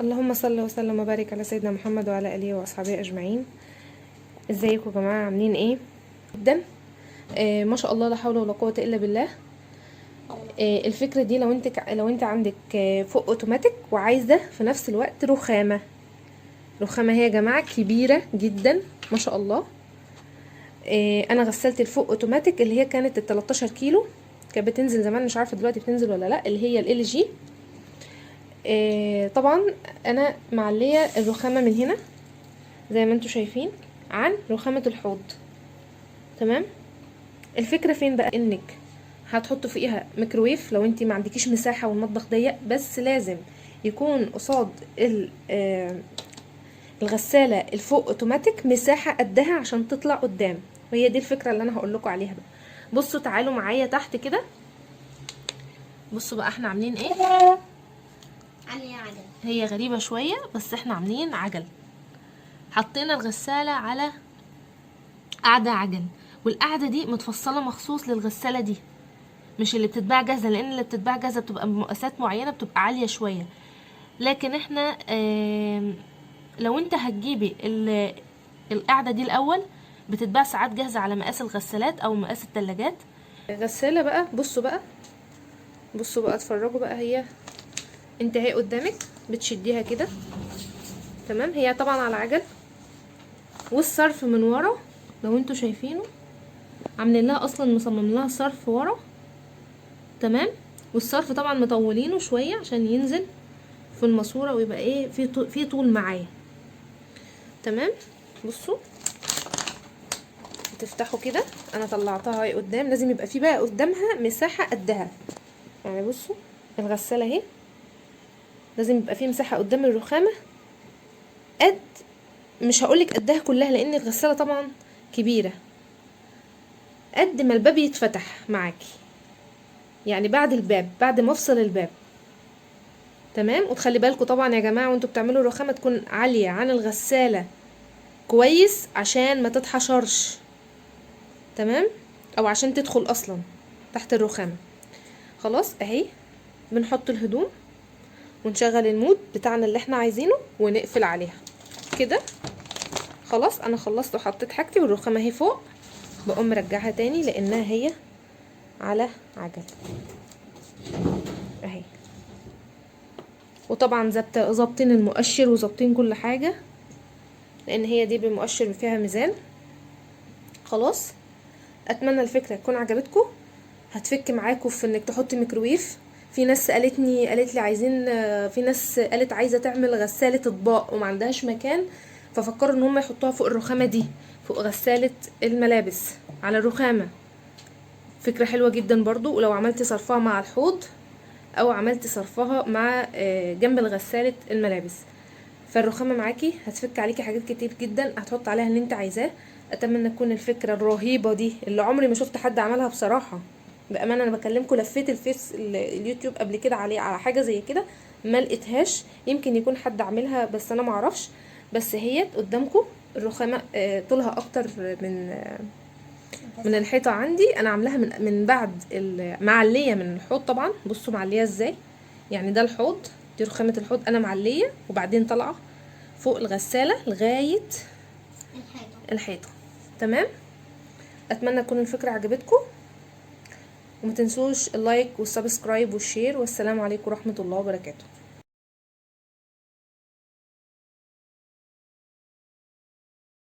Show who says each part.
Speaker 1: اللهم صل وسلم وبارك على سيدنا محمد وعلى اله واصحابه اجمعين. ازيكم يا جماعة، عاملين ايه؟ جدا ما شاء الله، لا حول ولا قوة الا بالله. الفكرة دي لو انت عندك فوق اوتوماتيك وعايزه في نفس الوقت رخامه، رخامه هي يا جماعة كبيرة جدا ما شاء الله. انا غسلت الفوق اوتوماتيك اللي هي كانت ال 13 كيلو، كانت بتنزل زمان، مش عارفه دلوقتي بتنزل ولا لا، اللي هي LG. طبعا انا معليه الرخامه من هنا زي ما انتم شايفين عن رخامه الحوض، تمام. الفكرة فين بقى؟ انك هتحطوا فيها ميكروويف لو انت ما عندكيش مساحة والمطبخ ضيق، بس لازم يكون قصاد الغسالة الفوق اوتوماتيك مساحة قدها عشان تطلع قدام، وهي دي الفكرة اللي انا هقول لكم عليها بقى. بصوا تعالوا معايا تحت كده، بصوا بقى احنا عاملين ايه.
Speaker 2: عاملين عجل.
Speaker 1: هي غريبة شوية بس احنا عاملين عجل، حطينا الغسالة على قاعدة عجل، والقاعدة دي متفصلة مخصوص للغسالة دي، مش اللي بتتباع جاهزة، لان اللي بتتباع جاهزة بتبقى بمقاسات معينة، بتبقى عالية شوية. لكن احنا لو انت هتجيبي القاعدة دي الاول، بتتباع ساعات جاهزة على مقاس الغسالات او مقاس التلاجات. الغسالة بقى بصوا بقى، بصوا بقى اتفرجوا بقى، هي انت اهي قدامك بتشديها كده، تمام. هي طبعا على عجل، والصرف من ورا لو انتوا شايفينه عاملين لها اصلا، مصمم لها صرف ورا، تمام. والصرف طبعا مطولينه شوية عشان ينزل في الماسورة ويبقى ايه في طول معاه، تمام. بصوا بتفتحوا كده، انا طلعتها اهي قدام، لازم يبقى في بقى قدامها مساحة قدها، يعني بصوا الغسالة اهي لازم يبقى في مساحة قدام الرخامه قد، مش هقولك قدها كلها لان الغسالة طبعا كبيرة، قد ما الباب يتفتح معاكي، يعني بعد الباب، بعد ما افصل الباب، تمام. وتخلي بالكم طبعا يا جماعة وانتوا بتعملوا الرخامه تكون عالية عن الغسالة كويس عشان ما تتحشرش، تمام، او عشان تدخل اصلا تحت الرخامه. خلاص اهي بنحط الهدوم ونشغل ال mode بتاعنا اللي احنا عايزينه ونقفل عليها كده. خلاص انا خلصت وحطيت حاجتي، والرخامه اهي فوق، بقوم مرجعها تاني لانها هي على عجل اهي. وطبعا ظابطين المؤشر وظابطين كل حاجة لان هي دي بمؤشر فيها ميزان. خلاص اتمنى الفكرة تكون عجبتكم، هتفك معاكم في انك تحطي ميكروويف. في ناس سالتني قالت لي عايزين، في ناس قالت عايزه تعمل غسالة اطباق وما عندهاش مكان، ففكروا ان هم يحطوها فوق الرخامه دي، فوق غسالة الملابس على الرخامه. فكرة حلوة جدا برضو. ولو عملتي صرفها مع الحوض او عملتي صرفها مع جنب الغسالة الملابس، فالرخامه معاكي هتفك عليكي حاجات كتير جدا، هتحط عليها اللي انت عايزاه. اتمنى تكون الفكرة الرهيبة دي اللي عمري ما شفت حد عملها بصراحة، بامانه انا بكلمكم، لفيت الفيس اليوتيوب قبل كده عليه على حاجة زي كده ما لقيتهاش، يمكن يكون حد عاملها بس انا ما اعرفش. بس هي قدامكم الرخامه، طولها اكتر من الحيطة عندي، انا عاملاها من بعد معليه من الحوض طبعا. بصوا معليه ازاي، يعني ده الحوض، دي رخامه الحوض، انا معليه وبعدين طالعه فوق الغسالة لغاية
Speaker 2: الحيطة.
Speaker 1: الحيطة، تمام. اتمنى تكون الفكرة عجبتكم، وما تنسوش ال like وال subscribe وال share، والسلام عليكم ورحمة الله وبركاته.